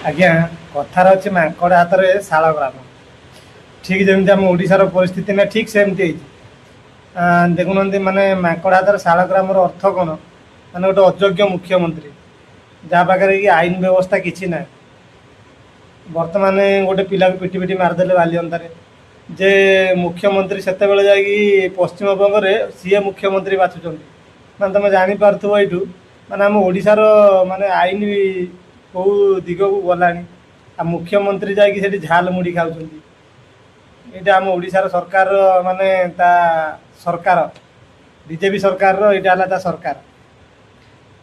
ଆଜ୍ଞା, କଥାରେ ଅଛି ମାଙ୍କଡ଼ ହାତରେ ଶାଳଗ୍ରାମ। ଠିକ୍ ଯେମିତି ଆମ ଓଡ଼ିଶାର ପରିସ୍ଥିତି ନା ଠିକ୍ ସେମିତି ହେଇଛି। ଦେଖୁନାହାନ୍ତି, ମାନେ ମାଙ୍କଡ଼ ହାତରେ ଶାଳଗ୍ରାମର ଅର୍ଥ କ'ଣ? ମାନେ ଗୋଟେ ଅଯୋଗ୍ୟ ମୁଖ୍ୟମନ୍ତ୍ରୀ, ଯାହା ପାଖରେ କି ଆଇନ ବ୍ୟବସ୍ଥା କିଛି ନାହିଁ। ବର୍ତ୍ତମାନ ଗୋଟେ ପିଲାକୁ ପିଟି ପିଟି ମାରିଦେଲେ ବାଲିଅନ୍ତାରେ ଯେ ମୁଖ୍ୟମନ୍ତ୍ରୀ ସେତେବେଳେ ଯାଇକି ପଶ୍ଚିମବଙ୍ଗରେ ସିଏ ମୁଖ୍ୟମନ୍ତ୍ରୀ ବାଛୁଛନ୍ତି। ମାନେ ତମେ ଜାଣିପାରୁଥିବ ଏଇଠୁ ମାନେ ଆମ ଓଡ଼ିଶାର ମାନେ ଆଇନ କେଉଁ ଦିଗକୁ ଗଲାଣି। ଆଉ ମୁଖ୍ୟମନ୍ତ୍ରୀ ଯାଇକି ସେଠି ଝାଲ ମୁଢ଼ି ଖାଉଛନ୍ତି। ଏଇଟା ଆମ ଓଡ଼ିଶାର ସରକାର, ମାନେ ତା ସରକାର, ବିଜେପି ସରକାରର ଏଇଟା ହେଲା ତା ସରକାର।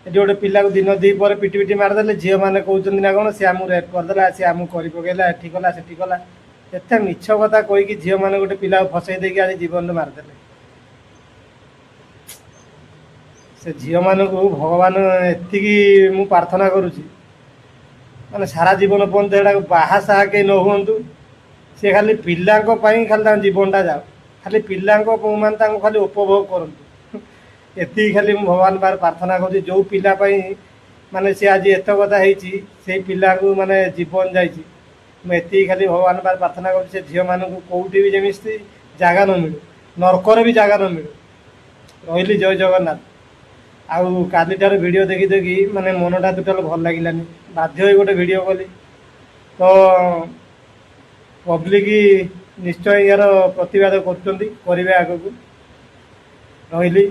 ଏଠି ଗୋଟେ ପିଲାକୁ ଦିନ ଦି ପରେ ପିଟି ପିଟି ମାରିଦେଲେ। ଝିଅମାନେ କହୁଛନ୍ତି ନା କ'ଣ ସେ ଆମକୁ ରେପ୍ କରିଦେଲା, ସେ ଆମକୁ କରି ପକେଇଲା, ଏଠି କଲା, ସେଠି କଲା। ଏତେ ମିଛ କଥା କହିକି ଝିଅମାନେ ଗୋଟେ ପିଲାକୁ ଫସେଇ ଦେଇକି ଆଜି ଜୀବନରେ ମାରିଦେଲେ। ସେ ଝିଅମାନଙ୍କୁ ଭଗବାନ ଏତିକି ମୁଁ ପ୍ରାର୍ଥନା କରୁଛି, ମାନେ ସାରା ଜୀବନ ପର୍ଯ୍ୟନ୍ତ ଏଟାକୁ ବାହା ସାହା କେହି ନ ହୁଅନ୍ତୁ। ସେ ଖାଲି ପିଲାଙ୍କ ପାଇଁ ଖାଲି ତାଙ୍କ ଜୀବନଟା ଯାଉ, ଖାଲି ପିଲାଙ୍କ ମାନେ ତାଙ୍କୁ ଖାଲି ଉପଭୋଗ କରନ୍ତୁ। ଏତିକି ଖାଲି ମୁଁ ଭଗବାନ ପାଖରେ ପ୍ରାର୍ଥନା କରୁଛି। ଯେଉଁ ପିଲା ପାଇଁ ମାନେ ସେ ଆଜି ଏତେ କଥା ହେଇଛି, ସେଇ ପିଲାକୁ ମାନେ ଜୀବନ ଯାଇଛି, ମୁଁ ଏତିକି ଖାଲି ଭଗବାନ ପାଖରେ ପ୍ରାର୍ଥନା କରୁଛି, ସେ ଝିଅମାନଙ୍କୁ କେଉଁଠି ବି ଯେମିତି ଜାଗା ନ ମିଳୁ, ନର୍କରେ ବି ଜାଗା ନ ମିଳୁ। ରହିଲି, ଜୟ ଜଗନ୍ନାଥ। ଆଉ କାଲିଠାରୁ ଭିଡ଼ିଓ ଦେଖି ଦେଖି ମାନେ ମନଟା ଟୋଟାଲ ଭଲ ଲାଗିଲାନି, ବାଧ୍ୟ ହୋଇ ଗୋଟେ ଭିଡ଼ିଓ କଲି। ତ ପବ୍ଲିକ ନିଶ୍ଚୟ ୟାର ପ୍ରତିବାଦ କରୁଛନ୍ତି, କରିବେ ଆଗକୁ। ରହିଲି।